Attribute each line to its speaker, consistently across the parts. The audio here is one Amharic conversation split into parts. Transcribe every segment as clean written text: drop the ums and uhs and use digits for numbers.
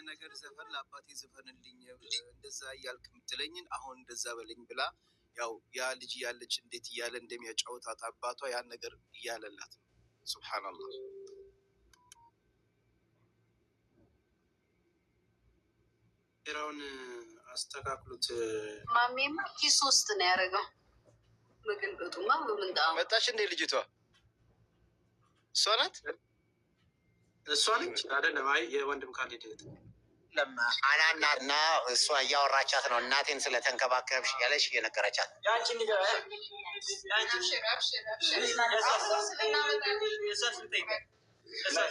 Speaker 1: ነገር ዘፈን ለአባቴ ዘፈንልኝ እንደዛ እያልክ የምትለኝን አሁን እንደዛ በለኝ ብላ፣ ያው ያ ልጅ እያለች እንዴት እያለ እንደሚያጫውታት አባቷ ያን ነገር እያለላት ነው። ሱብሓነላህ።
Speaker 2: ራውን አስተካክሉት።
Speaker 3: ማሜማ ኪስ ውስጥ ነው ያደረገው። መገልበጡማ በምንጣ
Speaker 1: መጣች እንዴ ልጅቷ? እሷ ናት።
Speaker 2: እሷ ነች አይደለም? አይ የወንድም ካሊድ እህት።
Speaker 4: አናና እና እሷ እያወራቻት ነው። እናቴን ስለተንከባከብሽ እያለች እየነገረቻት።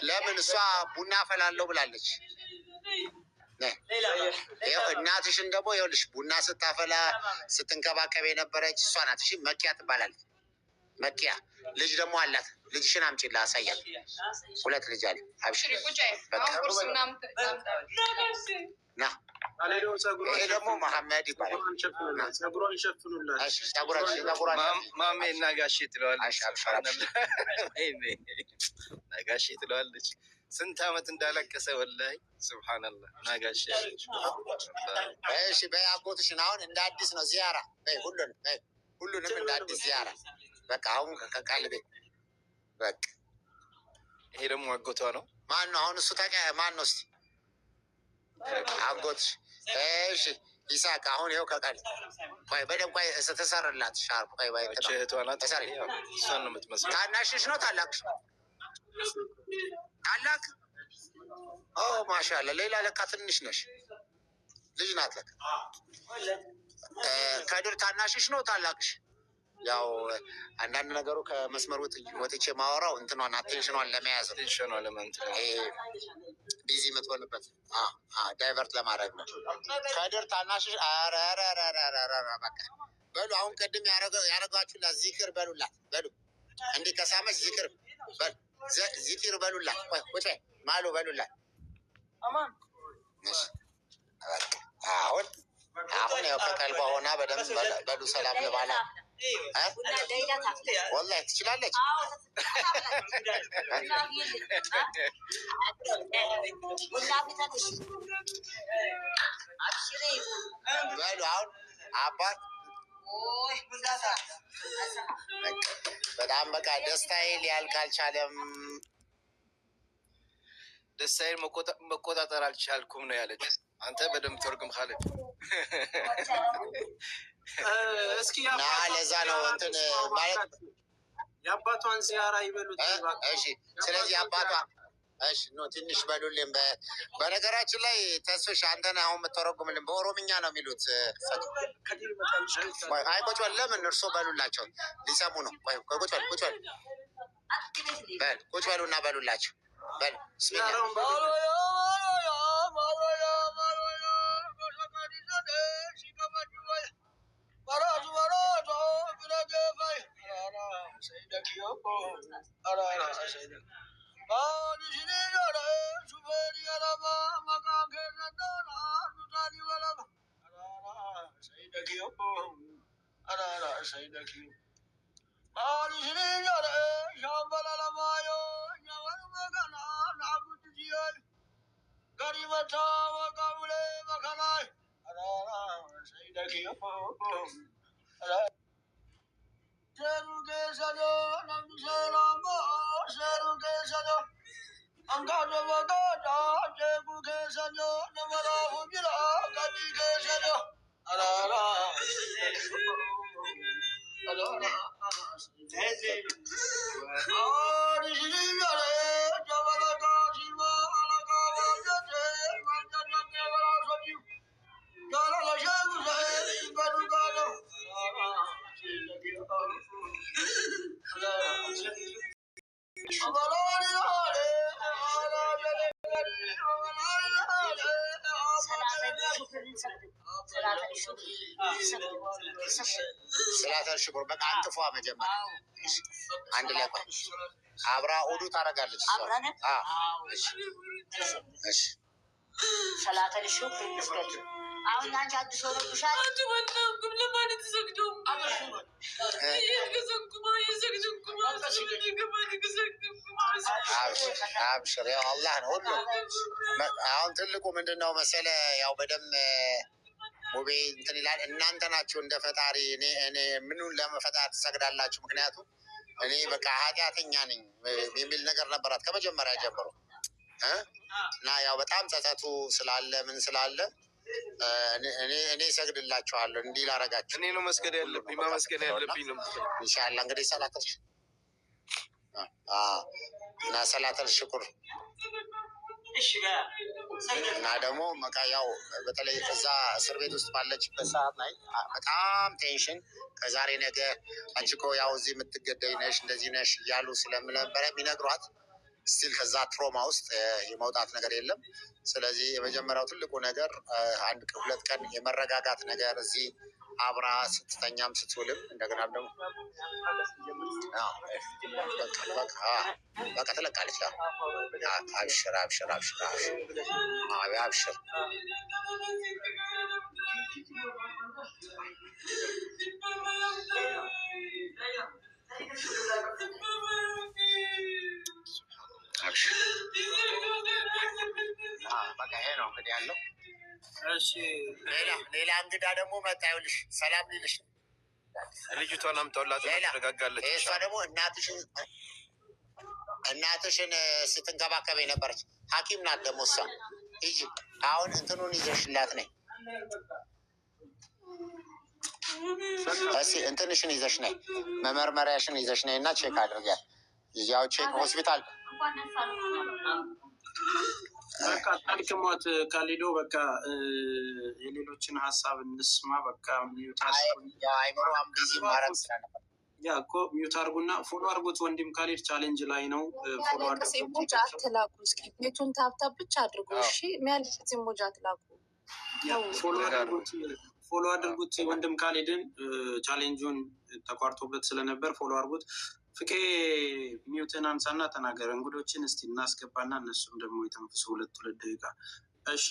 Speaker 4: ለምን እሷ ቡና አፈላለሁ ብላለች። ይኸው እናትሽን ደግሞ ይኸውልሽ ቡና ስታፈላ ስትንከባከብ የነበረች እሷ ናት። እሺ መኪያ ትባላለች። መኪያ ልጅ ደግሞ አላት። ልጅሽን አምጪላ አሳያት። ሁለት ልጅ አለ። አብሽሪ በቃ ና።
Speaker 2: ካሊዶ ጸጉሯን
Speaker 4: ይሄ ደግሞ መሐመድ ይባላል።
Speaker 2: ሸፍኑላት፣ ጸጉሯን ሸፍኑላት።
Speaker 4: እሺ ጸጉራችን ጸጉሯን
Speaker 1: ማሜ እና ጋሼ ትለዋለች።
Speaker 4: እሺ፣ አብሽር፣ አብሽር።
Speaker 1: ወይኔ ናጋሼ ትለዋለች። ስንት ዓመት እንዳለቀሰ ወላሂ ሱብሓነላህ። ናጋሼ አለች።
Speaker 4: እሺ በይ አጎትሽን አሁን እንደ አዲስ ነው ዚያራ። በይ ሁሉንም፣ በይ ሁሉንም እንደ አዲስ ዚያራ። በቃ አሁን ከቃልቤ በቃ።
Speaker 1: ይሄ ደግሞ አጎቷ ነው።
Speaker 4: ማን ነው አሁን እሱ ታውቂያ? ማን ነው እስኪ አጎትሽ? እሺ ይሳቅ። አሁን ይኸው ከቃል ቆይ በደምብ ቆይ ስትሰርላት ሻርፕ ቆይ ቆይ
Speaker 1: እቺ እህቷ ናት።
Speaker 4: ተሰሪ።
Speaker 1: እሷን ነው የምትመስለው።
Speaker 4: ታናሽሽ ነው ታላቅሽ? ታላቅ። ኦ ማሻአላ። ሌላ ለካ ትንሽ ነሽ፣ ልጅ ናት ለካ። ከድር ታናሽሽ ነው ታላቅሽ? ያው አንዳንድ ነገሩ ከመስመር ወጥቼ ማወራው እንትኗን attention ኗን ለመያዝ ነው።
Speaker 1: attention ኗ ለማንት ነው።
Speaker 4: ይሄ busy የምትሆንበት divert ለማድረግ ነው። ከድር ታናሽሽ። ኧረ ኧረ ኧረ ኧረ ኧረ ኧረ በቃ በሉ። አሁን ቅድም ያረጋችሁላት ዚክር በሉላት፣ በሉ እንዲህ ከሳመች ዚክር በሉ፣ ዚክር በሉላት። ቆይ ቁጭ በይ፣ ማሉ በሉላት። እሺ በቃ አሁን ያው ከቀልቧ ሆና በደንብ በሉ ሰላም ልባላ እ? ወላሂ ትችላለች። በሉ አሁን አባት በጣም በቃ ደስታዬ ሊያልቅ አልቻለም።
Speaker 1: ደስታዬን መቆጣጠር አልቻልኩም ነው ያለች። አንተ በደንብ ተርጉም ካሊድ።
Speaker 2: እስኪ
Speaker 4: እና ለዛ ነው እንትን ማለት
Speaker 2: የአባቷን ዚያራ ይበሉት።
Speaker 4: እ? እሺ ስለዚህ አባቷ እሺ no ትንሽ በሉልን። በነገራችን ላይ ተስፍሽ አንተን አሁን የምተረጉምልን በኦሮምኛ ነው የሚሉት። ቆይ፣ አይ ቁጭ በል። ለምን እርሶ በሉላቸው ሊሰሙ ነው። ቆይ ቆይ፣ ቁጭ በል ቁጭ በል በል ቁጭ በሉና በሉላቸው በል ብስሚላ።
Speaker 2: ዚያራውን በሉለት።
Speaker 4: ስላተል ሽኩር በቃ አንጥፏ መጀመሪያ አንድ ላይ ቆይ አብራ ኡዱ ታደርጋለች እሷ። አዎ፣ እሺ እሺ
Speaker 3: ሰላተል ሹክር እንስገድ።
Speaker 5: አሁን አንቺ አዲስ ሆኖብሻል።
Speaker 4: አብሽር አብሽር፣ ያው አላህ ነው ሁሉ። አሁን ትልቁ ምንድን ነው መሰለ፣ ያው በደም ሙቤ እንትን ይላል። እናንተ ናችሁ እንደ ፈጣሪ፣ እኔ ምኑን ለፈጣሪ ትሰግዳላችሁ? ምክንያቱም እኔ በቃ ኃጢአተኛ ነኝ የሚል ነገር ነበራት ከመጀመሪያ ጀምሮ እ እና ያው በጣም ጸጸቱ ስላለ ምን ስላለ እኔ እሰግድላችኋለሁ እንዲህ ላረጋችሁ
Speaker 1: እኔ ነው መስገድ
Speaker 4: ሁሉ ነው
Speaker 1: ያለብኝ
Speaker 4: በቃ
Speaker 1: ማመስገን
Speaker 4: የምትለው እና
Speaker 1: ያለብኝ ነው የምትለው።
Speaker 4: ኢንሻላህ እንግዲህ ሰላተል እና ሰላተል ሽኩር እና ደግሞ በቃ ያው በተለይ እዛ እስር ቤት ውስጥ ባለችበት ሰዓት ላይ በጣም tension፣ ከዛሬ ነገ አንቺ እኮ ያው እዚህ የምትገደይ ነሽ እንደዚህ ነሽ እያሉ ስለምነበረ የሚነግሯት still ከዛ trauma ውስጥ የመውጣት ነገር የለም። ስለዚህ የመጀመሪያው ትልቁ ነገር 1 2 ቀን የመረጋጋት ነገር እዚህ አብራ ስትተኛም ስትውልም እንደገና ደግሞ አዎ፣ በቃ በቃ አዎ፣ በቃ ትለቃለች። አዎ፣ አብሽር አብሽር አብሽር አብሽር አዎ፣ አብሽር። አብሽር። አዎ፣ በቃ ይሄ ነው እንግዲህ ያለው።
Speaker 2: እሺ።
Speaker 4: ሌላ እንግዳ ደግሞ መጣ። ይኸውልሽ ሰላም ሊልሽ ነው።
Speaker 1: ልጅቷን አምጣውላት እና
Speaker 4: ሌላ
Speaker 1: ትረጋጋለች።
Speaker 4: እሷ
Speaker 1: ኢንሻላህ።
Speaker 4: ደግሞ እናትሽን ስትንከባከብ የነበረች ሐኪም ናት ደግሞ እሷ። ሂጂ አሁን እንትኑን ይዘሽላት ነይ። እስኪ እንትንሽን ይዘሽ ነይ፣ መመርመሪያሽን ይዘሽ ነይ እና check አድርጊያት። ያው check ሆስፒታል
Speaker 2: በቃ ታሪክሟት ካሊዶ በቃ የሌሎችን ሀሳብ እንስማ። በቃ mute አድርጉ።
Speaker 4: አይምሮዋን busy ማድረግ ስለነበር
Speaker 2: ያ እኮ mute አድርጉና follow አድርጉት። ወንድም ካሊድ challenge ላይ ነው። Follow
Speaker 6: የሚያለቅስ
Speaker 2: አድርጉት።
Speaker 6: Emoji አትላኩ። እስኪ ቤቱን tap tap ብቻ አድርጉ። እሺ፣ የሚያለቅስ emoji አትላኩ።
Speaker 2: ያ
Speaker 6: ተው።
Speaker 2: Follow አድርጉት፣ follow አድርጉት ወንድም ካሊድን challenge ኡን ተቋርጦበት ስለነበር follow አድርጉት። ፍቄ mute ን አንሳና ተናገር። እንግዶችን እስቲ እናስገባና እነሱም ደግሞ የተንፍሱ 2 2 ደቂቃ። እሺ።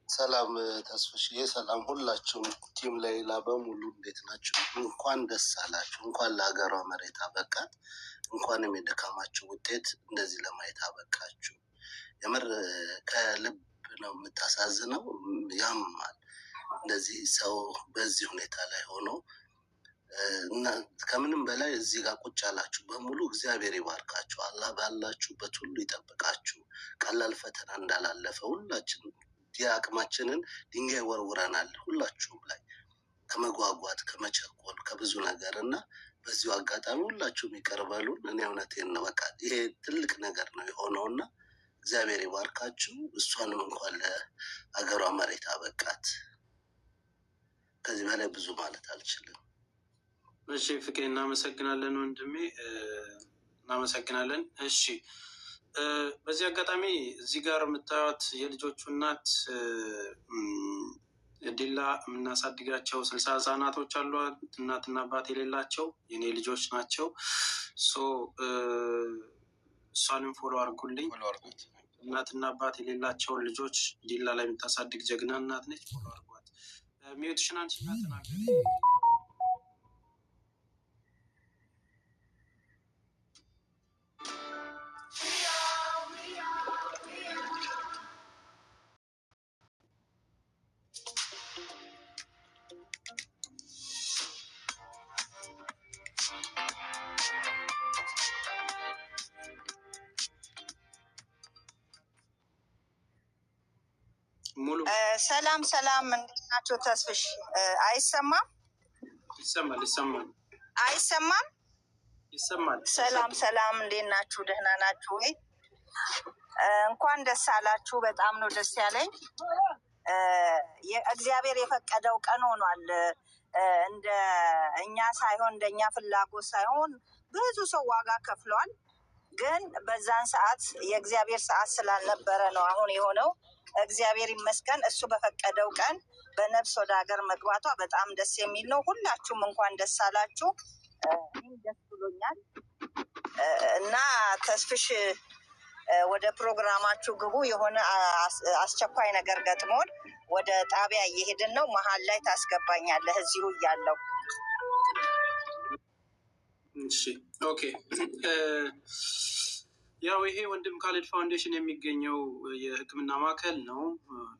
Speaker 7: ሰላም ተስፍሽዬ፣ ሰላም ሁላችሁም team ሌላ በሙሉ እንዴት ናችሁ? እንኳን ደስ አላችሁ። እንኳን ለሀገሯ መሬት አበቃት። እንኳንም የደካማችሁ ውጤት እንደዚህ ለማየት አበቃችሁ። የምር ከልብ ነው የምታሳዝነው፣ ያማል። እንደዚህ ሰው በዚህ ሁኔታ ላይ ሆኖ እና ከምንም በላይ እዚህ ጋር ቁጭ ያላችሁ በሙሉ እግዚአብሔር ይባርካችሁ። አላህ ባላችሁበት ሁሉ ይጠብቃችሁ። ቀላል ፈተና እንዳላለፈ ሁላችን የአቅማችንን ድንጋይ ወርውረናል። ሁላችሁም ላይ ከመጓጓት ከመቸኮል ከብዙ ነገር እና በዚሁ አጋጣሚ ሁላችሁም ይቅር በሉን። እኔ እውነቴን ነው። በቃ ይሄ ትልቅ ነገር ነው የሆነው እና እግዚአብሔር ይባርካችሁ። እሷንም እንኳን ለሀገሯ መሬት አበቃት። ከዚህ በላይ ብዙ ማለት አልችልም።
Speaker 2: እሺ ፍቄ እናመሰግናለን ወንድሜ፣ እናመሰግናለን። እሺ፣ በዚህ አጋጣሚ እዚህ ጋር የምታዩት የልጆቹ እናት ዲላ የምናሳድጋቸው 60 ህጻናቶች አሏት። እናትና አባት የሌላቸው የኔ ልጆች ናቸው። So እሷንም follow አድርጉልኝ።
Speaker 1: Follow አድርጉት።
Speaker 2: እናትና አባት የሌላቸውን ልጆች ዲላ ላይ የምታሳድግ ጀግና እናት ነች። Follow አድርጓት። Mute ሽን አንቺና ተናገሪ። ሙሉ
Speaker 8: ሰላም ሰላም፣ እንዴት ናቸው? ተስፍሽ አይሰማም?
Speaker 2: ይሰማል፣ ይሰማል፣
Speaker 8: አይሰማም?
Speaker 2: ይሰማል።
Speaker 8: ሰላም ሰላም፣ እንዴት ናችሁ? ደህና ናችሁ ወይ? እንኳን ደስ አላችሁ። በጣም ነው ደስ ያለኝ። እግዚአብሔር የፈቀደው ቀን ሆኗል። እንደ እኛ ሳይሆን እንደኛ ፍላጎት ሳይሆን ብዙ ሰው ዋጋ ከፍሏል። ግን በዛን ሰዓት የእግዚአብሔር ሰዓት ስላልነበረ ነው አሁን የሆነው። እግዚአብሔር ይመስገን እሱ በፈቀደው ቀን በነፍስ ወደ ሀገር መግባቷ በጣም ደስ የሚል ነው። ሁላችሁም እንኳን ደስ አላችሁ። እኔም ደስ ብሎኛል እና ተስፍሽ ወደ ፕሮግራማችሁ ግቡ። የሆነ አስቸኳይ ነገር ገጥሞን ወደ ጣቢያ እየሄድን ነው። መሀል ላይ ታስገባኛለህ እዚሁ እያለሁ።
Speaker 2: እሺ okay። ያው ይሄ ወንድም ካሊድ ፋውንዴሽን የሚገኘው የሕክምና ማዕከል ነው።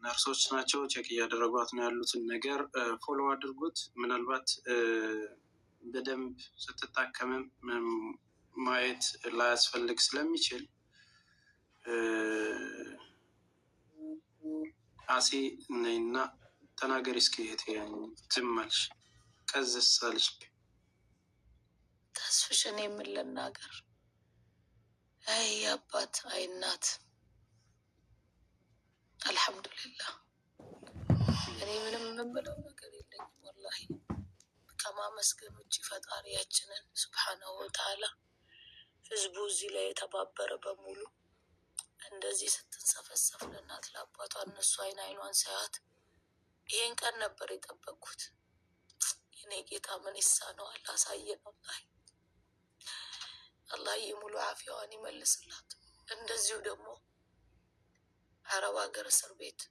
Speaker 2: ነርሶች ናቸው check እያደረጓት ነው ያሉትን ነገር follow አድርጉት። ምናልባት በደንብ ስትታከምም ማየት ላያስፈልግ ስለሚችል አሴ ነይና ተናገሪ እስኪ እህቴ። ዝም አልሽ፣ ቀዝስ አልሽ።
Speaker 5: ተስፍሽ እኔ ምን ልናገር? አይ አባት፣ አይ እናት፣ አልሐምዱሊላህ። እኔ ምንም የምለው ነገር የለኝም ወላሂ ከማመስገን ውጭ ፈጣሪያችንን ሱብሓነሁ ወተዓላ። ህዝቡ እዚህ ላይ የተባበረ በሙሉ እንደዚህ ስትንሰፈሰፍ ለእናት ለአባቷ እነሱ አይን አይኗን ሳያት ይሄን ቀን ነበር የጠበቅኩት። የኔ ጌታ ምን ይሳነዋል? አሳየን። ወላሂ አላህ የሙሉ አፊያዋን ይመልስላት። እንደዚሁ ደግሞ አረብ ሀገር እስር ቤት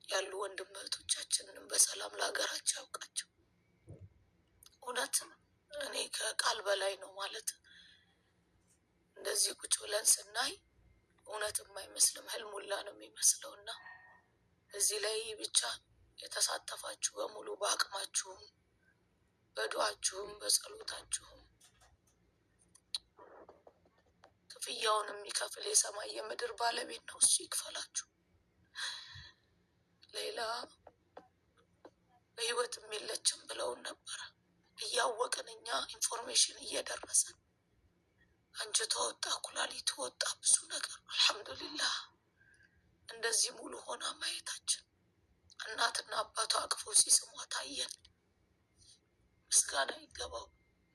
Speaker 5: ያሉ ወንድም እህቶቻችንንም በሰላም ለሀገራቸው ያውቃቸው። እውነት እኔ ከቃል በላይ ነው ማለት እንደዚህ ቁጭ ብለን ስናይ እውነት የማይመስልም ህልም ሁላ ነው የሚመስለው። እና እዚህ ላይ ብቻ የተሳተፋችሁ በሙሉ በአቅማችሁም በዱዓችሁም በጸሎታችሁም ክፍያውን የሚከፍል የሰማይ የምድር ባለቤት ነው፣ እሱ ይክፈላችሁ። ሌላ በህይወትም የለችም ብለውን ነበረ። እያወቅን እኛ information እየደረሰን አንጀቷ ወጣ፣ ኩላሊቱ ወጣ፣ ብዙ ነገር። አልሐምዱሊላህ እንደዚህ ሙሉ ሆና ማየታችን እናትና አባቷ አቅፈው ሲስሟት አየን። ምስጋና ይገባው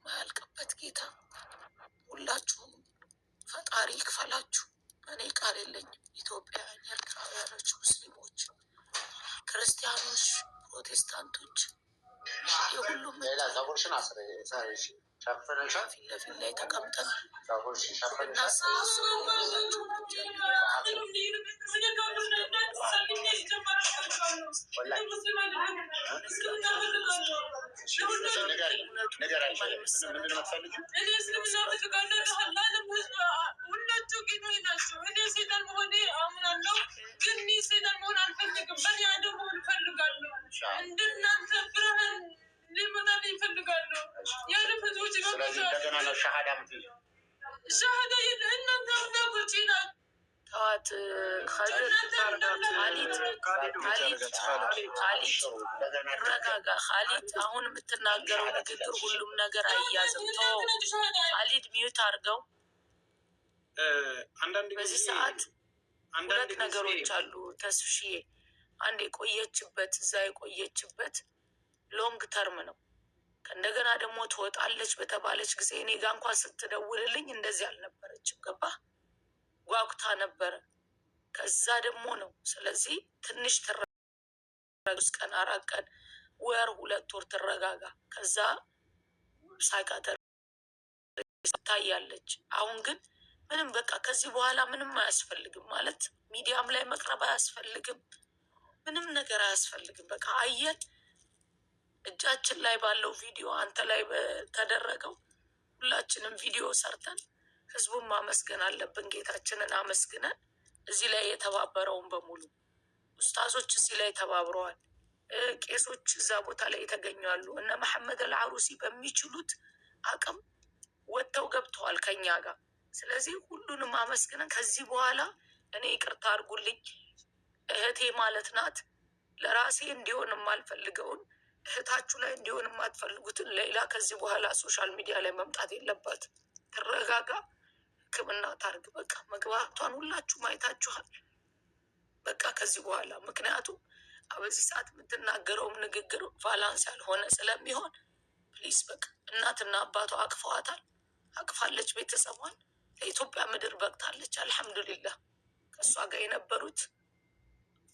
Speaker 5: ማያልቅበት ጌታ። ሁላችሁም ፈጣሪ ይክፈላችሁ። እኔ ቃል የለኝም። ኢትዮጵያውያን፣ ኤርትራውያኖች፣ ሙስሊሞች፣ ክርስቲያኖች፣ ፕሮቴስታንቶች የሁሉም
Speaker 4: ሌላ ፀጉርሽን አስሪ ሸፍነሻል።
Speaker 5: ፊት ለፊት ላይ ተቀምጠን
Speaker 4: ፀጉርሽን ሸፍነሻል።
Speaker 5: እናሰባስብ ሁላችሁም እጅ
Speaker 4: ንገሪያቸው። ምንድን ነው የምትፈልጊው?
Speaker 9: እኔ እስልምና እፈልጋለሁ። ለዓለም ሕዝብ ሁላቸው ጌታዬ ናቸው። እኔ ሰይጣን መሆኔ አምናለሁ፣ ግን እኔ ሰይጣን መሆን አልፈልግም። በኔ አደም መሆን እፈልጋለሁ። እንደናንተ ብርሃን ሊመጣልኝ እፈልጋለሁ። የዓለም ሕዝቦች
Speaker 4: ስለዚህ እንደገና ነው ሻሃዳ የምትይዘው።
Speaker 9: ሻሃዳ እናንተ አምላኮቼ ናቸው።
Speaker 5: ተዋት ከድር ካሊድ ካሊድ ካሊድ ረጋጋ ካሊድ። አሁን የምትናገረው ንግግር ሁሉም ነገር አይያዝም። ተወው ካሊድ፣ mute አድርገው።
Speaker 2: አንዳንድ
Speaker 5: በዚህ
Speaker 2: ጊዜ
Speaker 5: ሰዓት
Speaker 2: አንዳንድ
Speaker 5: ሁለት
Speaker 2: ጊዜ
Speaker 5: ነገሮች አሉ ተስፍሽዬ። አንድ የቆየችበት እዛ የቆየችበት long term ነው። ከእንደገና ደግሞ ትወጣለች በተባለች ጊዜ እኔ ጋ እንኳን ስትደውልልኝ እንደዚህ አልነበረችም። ገባ ጓጉታ ነበረ። ከዛ ደግሞ ነው። ስለዚህ ትንሽ ትረጋ፣ 3 ቀን 4 ቀን ወር 2 ወር ትረጋጋ። ከዛ psychiatry ትታያለች። አሁን ግን ምንም በቃ ከዚህ በኋላ ምንም አያስፈልግም ማለት ሚዲያም ላይ መቅረብ አያስፈልግም። ምንም ነገር አያስፈልግም። በቃ አየን እጃችን ላይ ባለው ቪዲዮ አንተ ላይ በተደረገው ሁላችንም ቪዲዮ ሰርተን ህዝቡን ማመስገን አለብን። ጌታችንን አመስግነን እዚህ ላይ የተባበረውን በሙሉ ኡስታዞች እዚህ ላይ ተባብረዋል። ቄሶች እዛ ቦታ ላይ የተገኙ አሉ። እነ መሐመድ አልዓሩሲ በሚችሉት አቅም ወጥተው ገብተዋል ከኛ ጋር። ስለዚህ ሁሉንም አመስግነን ከዚህ በኋላ እኔ ይቅርታ አድርጉልኝ እህቴ ማለት ናት። ለራሴ እንዲሆን የማልፈልገውን እህታችሁ ላይ እንዲሆን የማትፈልጉትን ሌላ ከዚህ በኋላ social media ላይ መምጣት የለባት። ትረጋጋ፣ ሕክምና ታርግ። በቃ መግባቷን ሁላችሁ አይታችኋል። በቃ ከዚህ በኋላ ምክንያቱም በዚህ ሰዓት የምትናገረውም ንግግር balance ያልሆነ ስለሚሆን please በቃ እናትና አባቷ አቅፈዋታል፣ አቅፋለች ቤተሰቧን። ለኢትዮጵያ ምድር በቅታለች። አልሐምዱሊላህ ከእሷ ጋር የነበሩት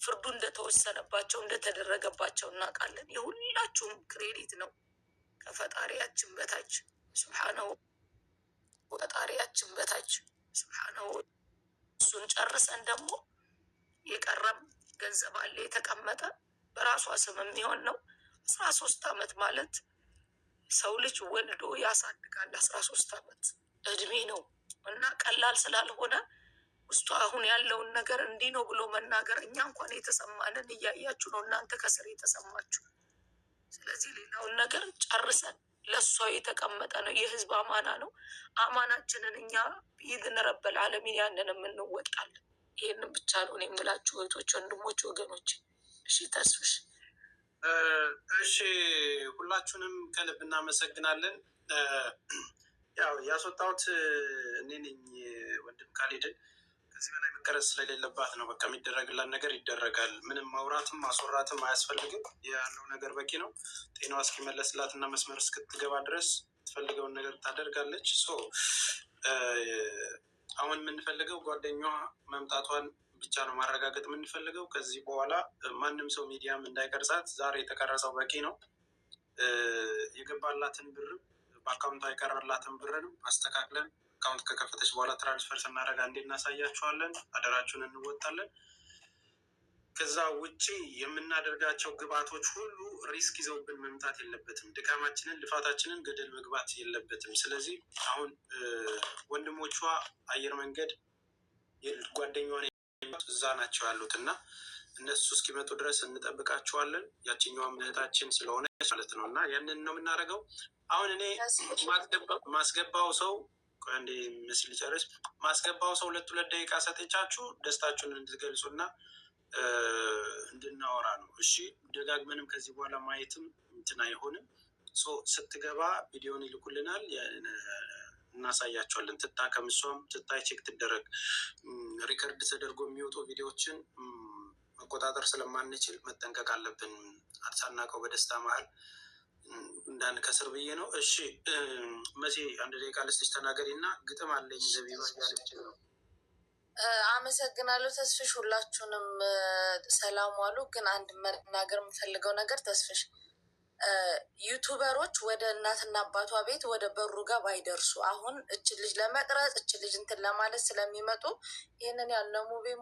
Speaker 5: ፍርዱ እንደተወሰነባቸው እንደተደረገባቸው እናውቃለን። የሁላችሁም credit ነው ከፈጣሪያችን በታች ሱብሓነሁ ፈጣሪያችን በታች ሱብሓነሁ እሱን ጨርሰን ደግሞ የቀረም ገንዘብ አለ የተቀመጠ በራሷ ስም የሚሆን ነው። 13 አመት ማለት ሰው ልጅ ወልዶ ያሳድጋል። 13 አመት እድሜ ነው እና ቀላል ስላልሆነ ውስጡ አሁን ያለውን ነገር እንዲህ ነው ብሎ መናገር እኛ እንኳን የተሰማንን እያያችሁ ነው እናንተ ከስር የተሰማችሁ። ስለዚህ ሌላውን ነገር ጨርሰን ለእሷ የተቀመጠ ነው፣ የህዝብ አማና ነው። አማናችንን እኛ بإذن رب العالمين ያንን የምንወጣለን። ይህንን ብቻ ነው እኔ የምላችሁ እህቶች፣ ወንድሞች፣ ወገኖች። እሺ ተስፍሽ።
Speaker 2: እሺ ሁላችሁንም ከልብ እናመሰግናለን። ያው ያስወጣሁት እኔ ነኝ ወንድም ካሊድን። ከዚህ በላይ መቀረጽ ስለሌለባት ነው። በቃ የሚደረግላት ነገር ይደረጋል። ምንም ማውራትም ማስወራትም አያስፈልግም። ያለው ነገር በቂ ነው። ጤናዋ እስኪመለስላት እና መስመር እስክትገባ ድረስ የምትፈልገውን ነገር ታደርጋለች። So አሁን የምንፈልገው ጓደኛዋ መምጣቷን ብቻ ነው ማረጋገጥ የምንፈልገው። ከዚህ በኋላ ማንም ሰው ሚዲያም እንዳይቀርጻት፣ ዛሬ የተቀረጸው በቂ ነው። የገባላትን ብርም በአካውንቷ የቀረላትን ብርንም አስተካክለን አካውንት ከከፈተች በኋላ transfer ስናደርግ አንዴ እናሳያችኋለን። አደራችሁን እንወጣለን። ከዛ ውጪ የምናደርጋቸው ግብአቶች ሁሉ risk ይዘውብን መምጣት የለበትም። ድካማችንን፣ ልፋታችንን ገደል መግባት የለበትም። ስለዚህ አሁን ወንድሞቿ አየር መንገድ ጓደኛዋን እዛ ናቸው ያሉት እና እነሱ እስኪመጡ ድረስ እንጠብቃቸዋለን። ያችኛዋም እህታችን ስለሆነች ማለት ነው እና ያንን ነው የምናደርገው። አሁን እኔ ማስገባው ሰው፣ ቆይ አንዴ ምስል ጨርስ። ማስገባው ሰው ሁለት ሁለት ደቂቃ ሰጥቻችሁ ደስታችሁን እንድትገልጹ እና እንድናወራ ነው። እሺ፣ ደጋግመንም ከዚህ በኋላ ማየትም እንትን አይሆንም። So ስትገባ ቪዲዮን ይልኩልናል፣ እናሳያቸዋለን። ትታከም፣ እሷም ትታይ፣ check ትደረግ። Record ተደርጎ የሚወጡ ቪዲዮዎችን መቆጣጠር ስለማንችል መጠንቀቅ አለብን። ሳናውቀው በደስታ መሀል እንዳንከስር ብዬ ነው። እሺ መሲ፣ አንድ ደቂቃ ልስጥሽ፣ ተናገሪ እና ግጥም አለኝ ዘቢባ እያለች ነው።
Speaker 6: አመሰግናለሁ ተስፍሽ። ሁላችሁንም ሰላም ዋሉ። ግን አንድ መናገር የምፈልገው ነገር ተስፍሽ፣ ዩቱበሮች ወደ እናትና አባቷ ቤት ወደ በሩ ጋር ባይደርሱ፣ አሁን እች ልጅ ለመቅረጽ እች ልጅ እንትን ለማለት ስለሚመጡ ይህንን ያልነው ሙቤም